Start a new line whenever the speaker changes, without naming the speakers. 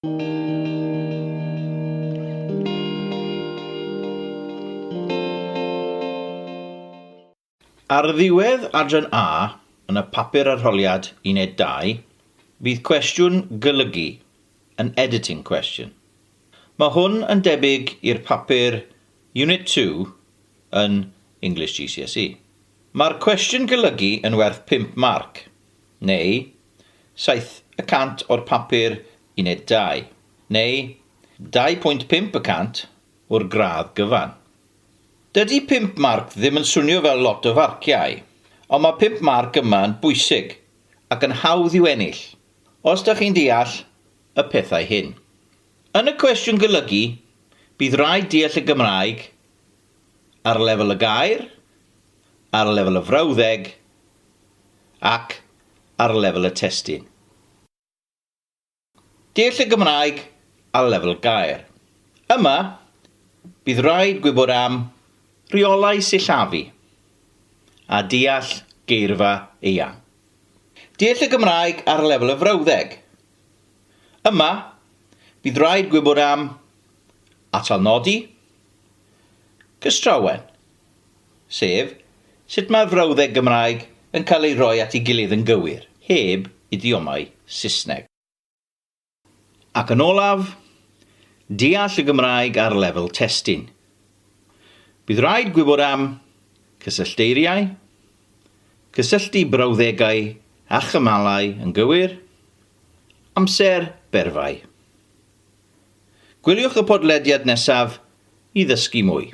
Ar ddiwedd adran A yn y papur arholiad Uned 2, bydd cwestiwn golygu, an editing question. Mae hwn yn debyg i'r papur Unit 2 yn English GCSE. Mae'r cwestiwn golygu yn werth 5 marc, neu 7% o'r papur Uned 2, neu 2.5 y cant o'r gradd gyfan. Dydy pump marc ddim yn swnio fel lot o farciau, ond mae pump marc yma yn bwysig ac yn hawdd i'w ennill, os dach chi'n deall y pethau hyn. Yn y cwestiwn golygu, bydd rhaid deall y Gymraeg ar lefel y gair, ar lefel y frawddeg ac ar lefel y testun. Deall y Gymraeg ar lefel gair. Yma, bydd rhaid gwybod am reolau sillafu a deall geirfa eang. Deall y Gymraeg ar lefel y frawddeg. Yma, bydd rhaid gwybod am atalnodi, cystrawen, sef sut mae'r frawddeg Gymraeg yn cael ei rhoi at ei gilydd yn gywir, heb idiomau Saesneg. Ac yn olaf, deall y Gymraeg ar lefel testun. Bydd rhaid gwybod am cysyllteiriau, cysylltu brawddegau a chymalau yn gywir, amser berfau. Gwyliwch y podlediad nesaf i ddysgu mwy.